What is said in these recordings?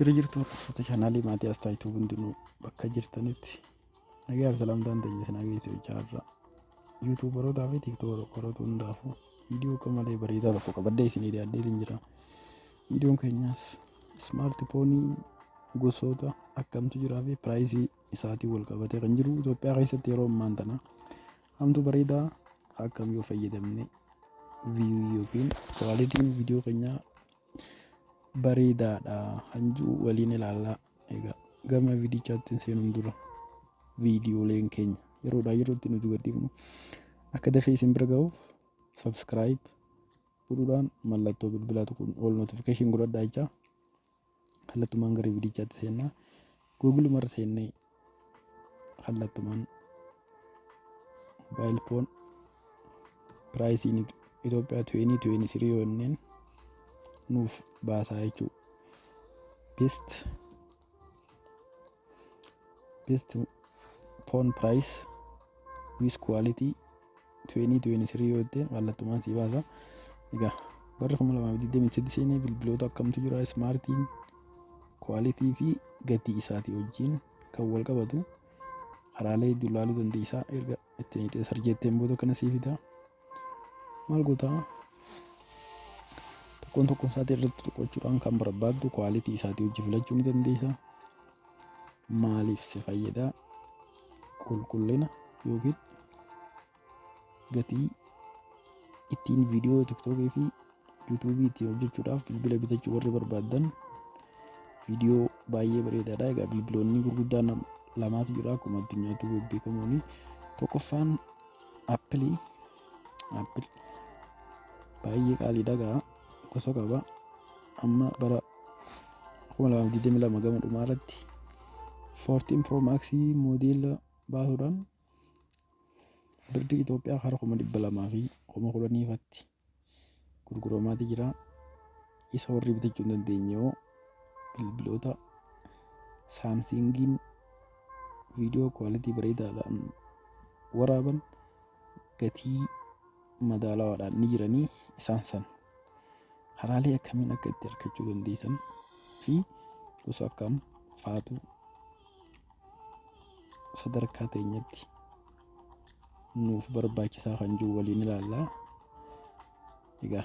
Jira jirtu hordoftoota chaanaalii Maatii Astaayituu, hundinuu bakka jirtanitti nagaa fi salaamtaan teenya isin geessu jechaa, irra YouTuberootaa fi TikTokeroota hundaafuu viidiyoo akka malee bareedaa tokko qabadhee isinii dhiyaadheetiin jira. Viidiyoon keenyaas smartphone gosoota akkamtu jiraa fi price isaatiin wal qabatee kan jiru, Itoophiyaa keessatti yeroo ammaan tana hamtu bareedaa, akkam yoo fayyadamne view yookiin qualityn viidiyoo keenyaa bareedaadha hanjuu waliin ilaallaa. Egaa gama viidichaatti seenuun dura viidiyooleen keenya yeroodhaa yerootti nuti gadhiifnu akka dafee isin bira ga'uuf subscribe godhuudhaan mallattoo bilbilaa tuquun all notification godhadhaa jechaa, kallattumaan gara viidichaatti seennaa. Google marra seennee kallattumaan mobile phone priceiin Itoophiyaa 2023 yoo jenneen nuuf baasaa jechuudha. Best phone price with quality 2023 yoo jetteen kallattumaan sii baasa. Egaa barri 2023 seenee bilbiloota akkamtu jira, smartiin quality fi gatii isaatii wajjin kan wal qabatu karaalee hedduu ilaaluu dandeessaa. Erga itti niixee search jetteen booda kana sii fida. Maal gootaa? Tokkoon tokkoon isaatii irratti tuqachuudhaan kan barbaaddu quality isaatii hojii filachuu ni dandeessa. Maaliif si fayyada? Qulqullina yookiin gatii ittiin viidiyoo TikTokii fi YouTubeii ittiin hojjechuudhaaf bilbila bitachuu warri barbaaddan viidiyoo baay'ee bareedaadha. Egaa bilbiloonni gurguddaan lamaatu jira akkuma addunyaatti beekamuuni. Tokkoffaan Appleii. Apple baay'ee qaaliidha, gaa gosa qaba. Amma bara 2022 gama dhumaa irratti 14 Pro Max moodeela baasuudhaan birrii Itoophiyaa kara 210,000fatti gurguramaati jira. Isa warri bitachuu hin dandeenye yoo bilbiloota Samsungiin viidiyoo quality bareedaadhaan waraaban gatii madaalawaadhaan ni jiranii, isaan san karaalee akkamiin akka itti argachuu dandeessan fi gosa akkam faatu sadarkaa teenyatti nuuf barbaachisaa kan jiru waliin ilaallaa. Egaa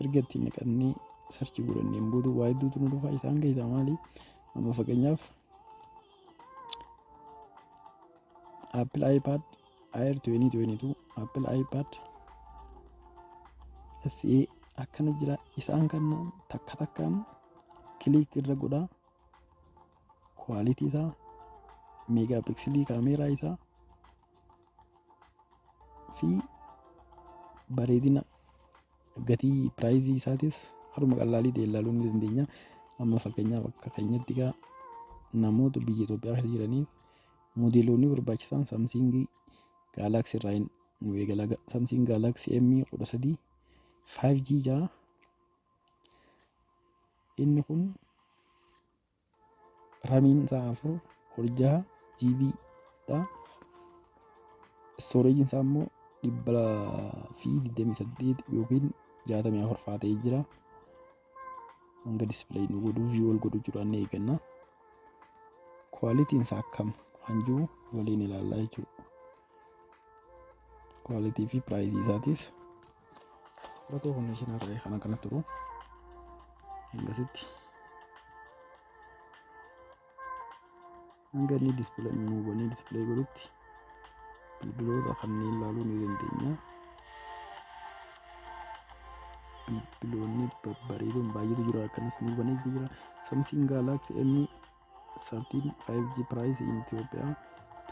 erga ittiin naqannee search godhanneen booda waa hedduutu nu dhufa. Isaan keessaa maali? Amma fakkeenyaaf Apple iPad Air 2022, Apple iPad SE akkana jira. Isaan kana takka takkaan click irra godhaa, quality isaa, megapixelii kaameeraa isaa fi bareedina, gatii priceii isaatis haruma qallaalii ta'e ilaaluu ni dandeenya. Amma fakkeenyaaf akka keenyatti egaa namoota biyya Itoophiyaa keessa jiraniif moodeelonni barbaachisan Samsungii Galaxy irraa nu eegala. Samsung Galaxy M 13 5G jaa. Inni kun RAMiin isaa 4 or 6 GB dha. Storageiin isaa immoo 128 yookiin 64 fa'aa ta'ee jira. Hanga display nu godhu, view ol godhu jiru annee eeganna. Qualityn isaa akkam hanjuu waliin ilaallaa jechuudha. Quality fi priceii isaatis rakkoo connection ta'e kana kana turu hangasitti, hanga inni display nu banee display godhutti bilbiloota kanneen ilaaluu ni dandeenya. Bilbiloonni babbareedoon baay'eetu jira, akkanas nu banee jira. Samsung Galaxy M 13 5G price in Ethiopia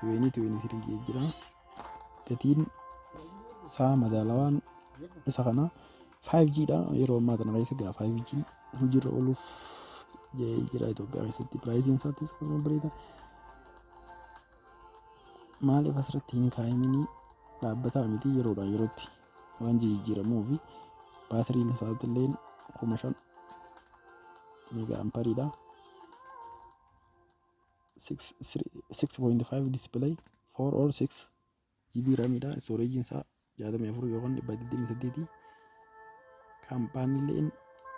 2023 jira. Gatiin isaa madaalawaan isa kana 5G dha. Yeroo ammaa kana keessa gaa 5G hojiirra ooluuf jira Itoophiyaa keessatti. Priceiin isaatis akkasuma bareeda. Maaliif asirratti hin kaa'imini? Dhaabbataa miti, yeroodhaa yerootti waan jijjiiramuu fi baatiriin isaatti illee 5000 mega ampereiidha. 6.5 display, 4 or 6 GB RAMidha. Storageiin isaa 64 yookaan 128. Kaampaaniileen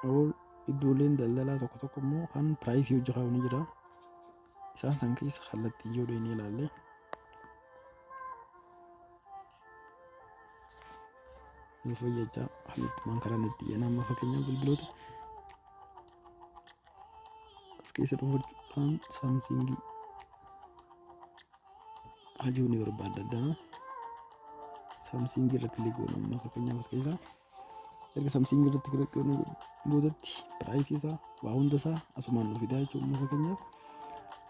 all Iddooleen daldalaa tokko tokko immoo kan price hojii kaa'u ni jira. Isaan san keessa kallattii yoo dheenee ilaalle, nuuf fayyachaa kallattumaan karaa itti dhiyaana. Amma fakkeenyaaf bilbiloota as keessa dhufuudhaan Samsungii hajuu ni barbaadda addana. Samsungii irra click goona. Amma fakkeenyaaf as keessa erga Samsungii irratti click goone boodatti price isaa waa hunda isaa asumaan nu fidaa jechuudha. Amma fakkeenyaaf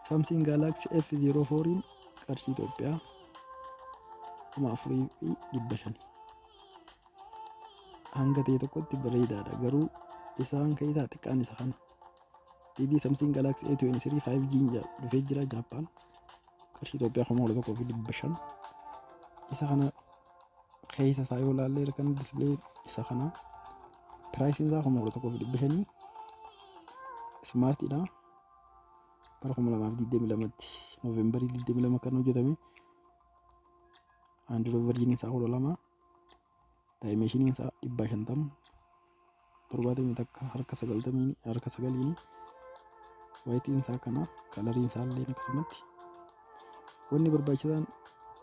Samsung Galaxy F04 qarshii Itoophiyaa 4500 hanga ta'e tokkotti bareedaadha, garuu isaan keessaa xiqqaan isa kana. DD Samsung Galaxy A23 5G dhufee jira Jaappaan, qarshii Itoophiyaa 11,500. Isa kana keessa isaa yoo ilaalle, kan display isa kana priceiin isaa 11,500, smartiidha. Bara 2022tti Noovembarii 22 kan hojjetame. Android version isaa 12, dimensioniin isaa 550 71 harka 90 harka sagaliini, whiteiin isaa kana, coloriin isaa illee akkasumatti. Wanni barbaachisaan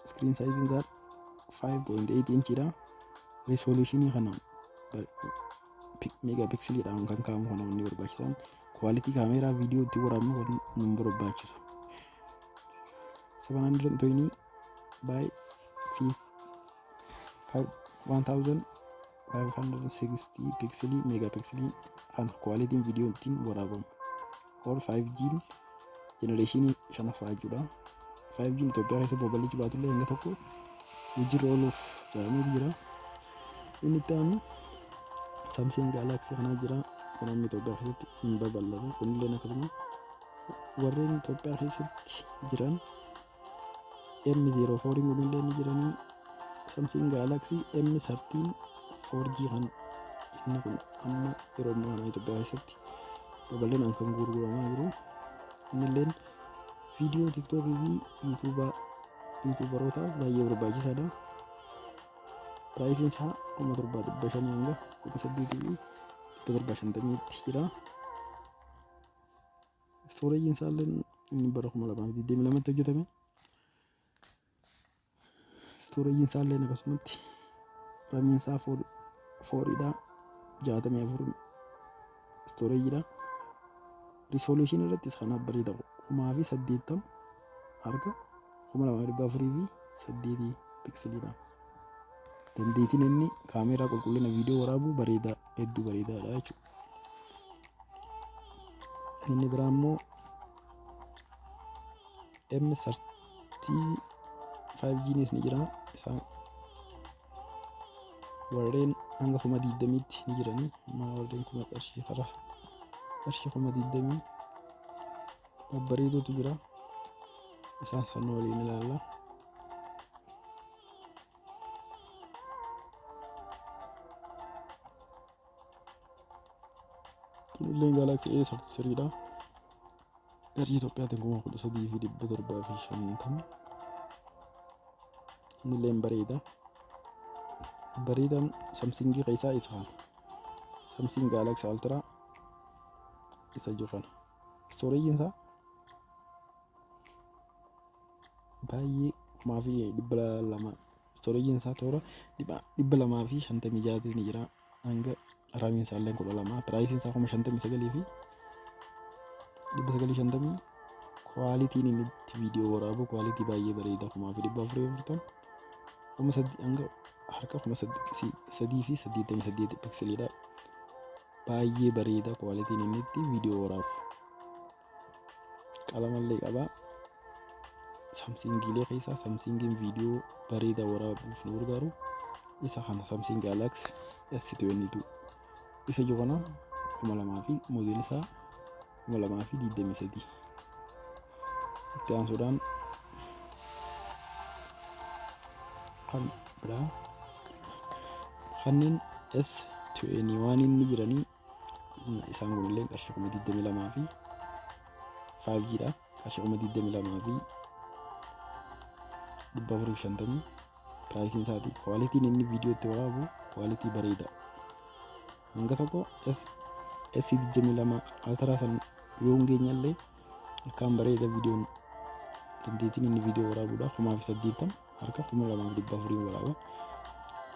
screen sizeiin isaa 5.8 inchiidha. Resolutionii kana megapixeliidhaan kan kaa'amu kana wanni barbaachisaan quality kaameeraa viidiyoo itti waraabnu kan nu barbaachisu. 720 by 1560 pixelii megapixelii kan qualityn viidiyoo ittiin waraabamu or 5G generationii shanaffaa jechuudha. 5G Itoophiyaa keessa babal'achuu baatullee hanga tokko hojiirra ooluuf jedhamee jira. Inni itti aanu Samsung Galaxy kanaa jira. Kun amma Itoophiyaa keessatti hin babal'atu. Kunillee akkasuma warreen Itoophiyaa keessatti jiran M04 kunillee ni jiranii. Samsung Galaxy M13 4G kan inni kun amma yeroo ammaa kana Itoophiyaa keessatti babal'inaan kan gurguramaa jiru. Innilleen viidiyoo TikTokii fi YouTuberootaaf baay'ee barbaachisaadha. Priceiin isaa 7500 hanga 8750tti jira. Storageiin isaa illee inni bara 2022tti hojjetame. Storageiin isaa illee akkasumatti RAMiin isaa fouriidha. 64 storageiidha. Resolution irrattis kanaaf bareeda, 1080 harka 2408 pixeliidha. Dandeettiin inni kaameeraa qulqullina viidiyoo waraabu bareedaa, hedduu bareedaadha jechuudha. Inni biraa immoo M30 5Gnis ni jira. Isaan warreen hanga 20,000tti ni jiranii. Amma warreen kuma qarshii karaa qarshii 20,000 babbareedootu jira. Isaan sana waliin ilaalla. Kunillee Galaxy A33 dha. Qarshii Itoophiyaatiin 13,750. Innillee bareeda. Bareedaan Samsungii keessaa isa kana. Samsung Galaxy Ultra isa jiru kana. Storageiin isaa baay'ee 2,200, storageiin isaa toora 256 ni jira. Hanga RAMiin isaa illee 12, priceiin isaa 59,950. Qualityn inni itti viidiyoo waraabu quality baay'ee bareeda, 4,440, 3000 hanga harka 3088 pixeliidha. Baay'ee bareeda qualityn inni itti viidiyoo waraabu. Qalamallee qaba. Samsungiilee keessaa Samsungiin viidiyoo bareedaa waraabuuf nu gargaaru isa kana, Samsung Galaxy S22 isa jiru kana, kuma lamaa fi model isaa 2023. Itti aansuudhaan kan biraa kanneen S21 inni jiranii, isaan kunillee qarshii 22,000 fi 5G dha. Qarshii 22,450 priceiin isaati. Qualityn inni viidiyoo itti waraabu quality bareeda. Hanga tokko S S22 Ultra san yoo hin geenyallee akkaan bareeda. Viidiyoon dandeettiin inni viidiyoo waraabuudha 1080 harka 2400 waraaba.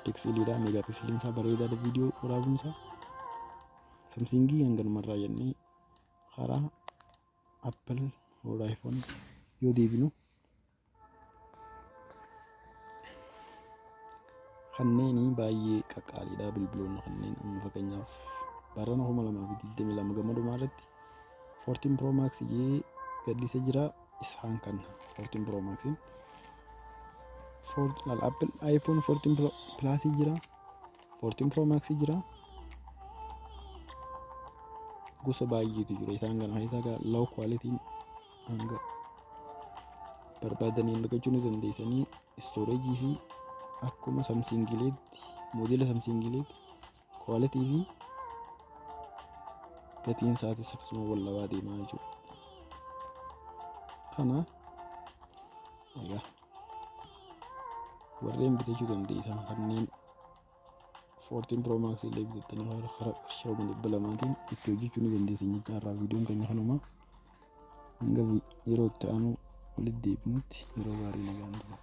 Pixeliidha, megapixeliin isaa bareedaadha viidiyoo waraabuun isaa. Samsungii hanganumarraa jennee karaa Apple or iPhone yoo deebinu, kanneen baay'ee qaqqaaliidha bilbiloonni kanneen. Amma fakkeenyaaf barana 2022 gammadumaa irratti 14 Pro Max jee gadhiisee jira. Isaan kan 14 Pro Max, Apple iPhone 14 Pro Plus jira, 14 Pro Max jira, gosa baay'eetu jira. Isaan kana keessaa low quality hanga barbaadanii argachuu ni dandeessanii. Storage fi akkuma Samsungileetti, moodela Samsungileetti quality fi gatiin isaatis akkasuma wal dhabaa deemaa jechuudha. Kana egaa warreen bitachuu dandeessan kanneen 14 Pro Max illee bitattanii karaa qarshii 200,000n itti hojjechuu ni dandeessan jecha. Har'aa viidiyoon keenya kanuma. Hanga yeroo itti aanu walitti deebinutti yeroo gaarii, nagaan tura.